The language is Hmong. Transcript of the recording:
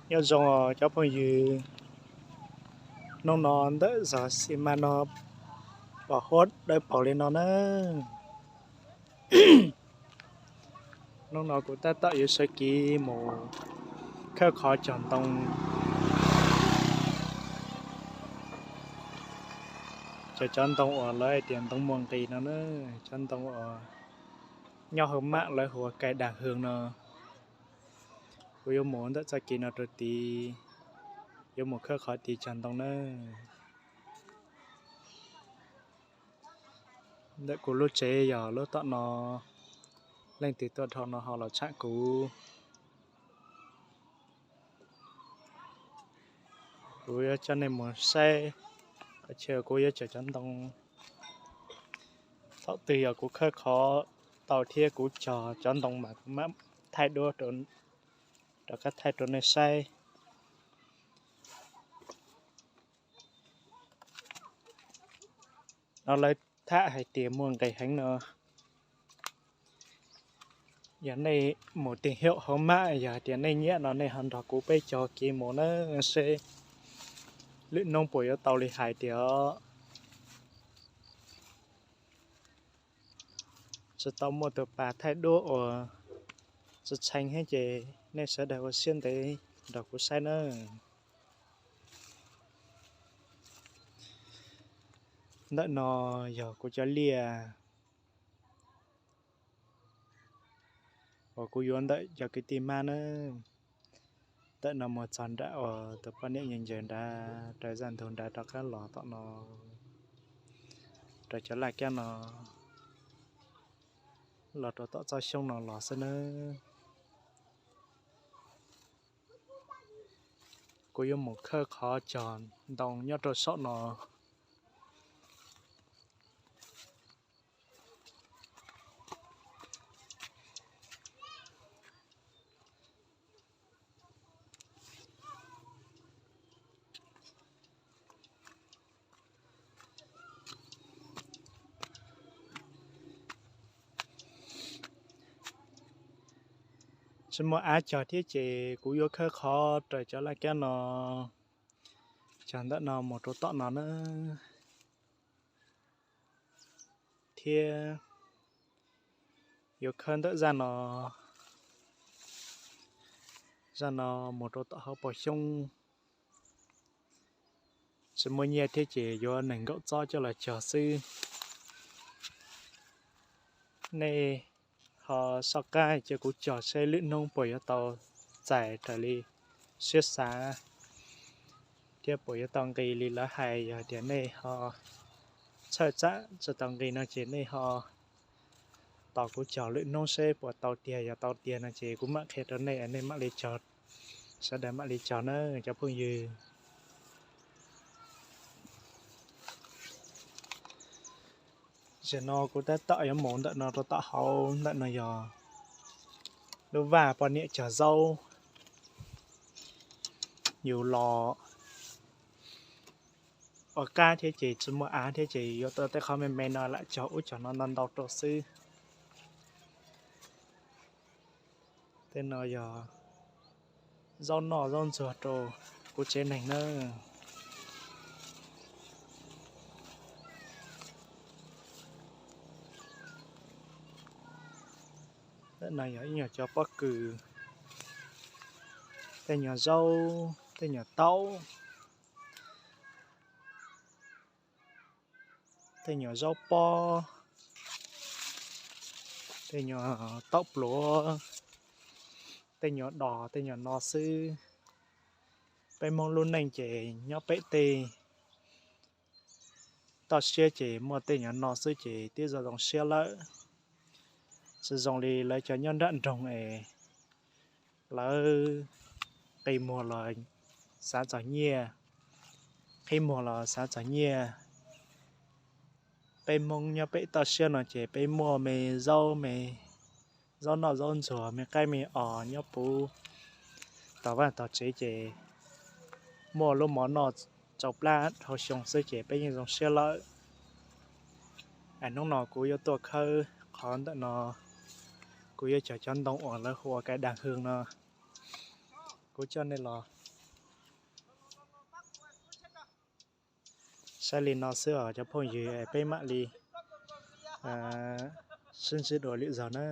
Nyob zoo os cov phooj ywg, hnub no ntawm zos Xi Mas no pom huab dawb paug li no na. Hnub no kuv tab tom yuav sawv kev mus khawb qhov cog ntoo, cov cov ntoo uas lawv hais tias ntoo muaj nqis no na, cov ntoo uas nyob hauv maj lawv hu ua kais dam hwm no. Kuv yuav mus ntawm txoj kev no rau tid, yuav mus khawb qhov tid cog ntoo na. Ntawm kuv lub tsev yog lub tom no, leej twg tuaj dhau no ho los tsham kuv. Kuv yuav coj nej mus saib qhov chaw kuv yuav cog cov ntoo. Thaum twg yog kuv khawb qhov tau thiab kuv cog cov ntoo mas kuv mam thaij duab rov qab thaij rau nej saib. No lawv tham hais tias muaj nqis heev no. Yog nej mus tìm hiểu hauv maj, yog hais tias nej nyiam no nej ho nrog kuv peb cog kev mus na, seb lwm hnub puas yuav tau li hais tias tsis tau muaj tus pas thaij duab uas tsis tshee thiab ces nej sawv daws ua siab ntev nrog kuv saib na. Ntawm no yog kuv cov liaj uas kuv yuav ntawm cov kwv tij mab na. Ntawm no mus txog nram uas tus poj niam ncaws ncaws nrad raws zaj ntug nrad rov qab los tom no, raws cov laj kab no los rau tom txoj xyoob no los xwb nawb. Kuv yuav mus khawb qhov cog ntoo nyob rau saum no. Tsis muaj av cog thiab ces kuv yuav khawb qhov raws cov laj kab no, cog ntawm no mus rau tom no na, thiab yuav khawb ntawm zaj no, zaj no mus rau tom hauv paus xyoob. Tsis muaj nyiaj thiab ces yuav nees nkaum txob coj los cog xwb. Nej ho soj qab cia kuv cog seb lwm hnub puas yuav tau txais raws li siab xav thiab puas yuav tau nqis li lawv hais. Yog tias nej ho txhawj tsam tsis tau nqis no ces nej ho tos kuv cog lwm hnub seb puas tau tiag. Yog tau tiag no ces kuv mam qhia rau nej, nej mam li cog, sawv daws mam li cog na cov phooj ywg. Zaum no kuv tab tom yuav mus ntawm no rau tom hauv. Ntawm no yog lub vaj poj niam cog zaub. Yus los ua qab thiab ces tsis muaj av thiab ces yuav tau tej qhov me me no lam cog ub cog no ntau ntau rau xwb. Tej no yog zaub noj zaub ntxuag rau kuv tsev neeg na. Tej no yog ib nyuag cov pob kws, tej nyuag zaub, tej nyuag taub, tej nyuag zaub pob, tej nyuag taub pluav, tej nyuag dos, tej nyuag no xwb. Peb Hmoob lub neej ces nyob pem tej toj siab ces muaj tej nyuag no xwb ces twb zoo zoo siab lawm. Tsis zoo li lawv cov nyob nram nroog es lawv qi muag los xav txog nyiaj, qhib muag los xav txog nyiaj. Peb Hmoob nyob pem toj siab no ces peb muaj me zaub me zaub noj zaub ntxuag, me qaib me os nyob puv tog vaj tog tsev ces muaj lub mov noj tsau plab dhau xyoo xwb ces peb yeej zoo siab lawm. Es hnub no kuv yuav tuaj khawb qhov ntawm no, kuv yuav cog cov ntoo uas lawv hu ua kais daj hwm no. Kuv coj nej los Saib li no xwb os cov phooj ywg, peb mam li sib ntsib dua lwm zaug na.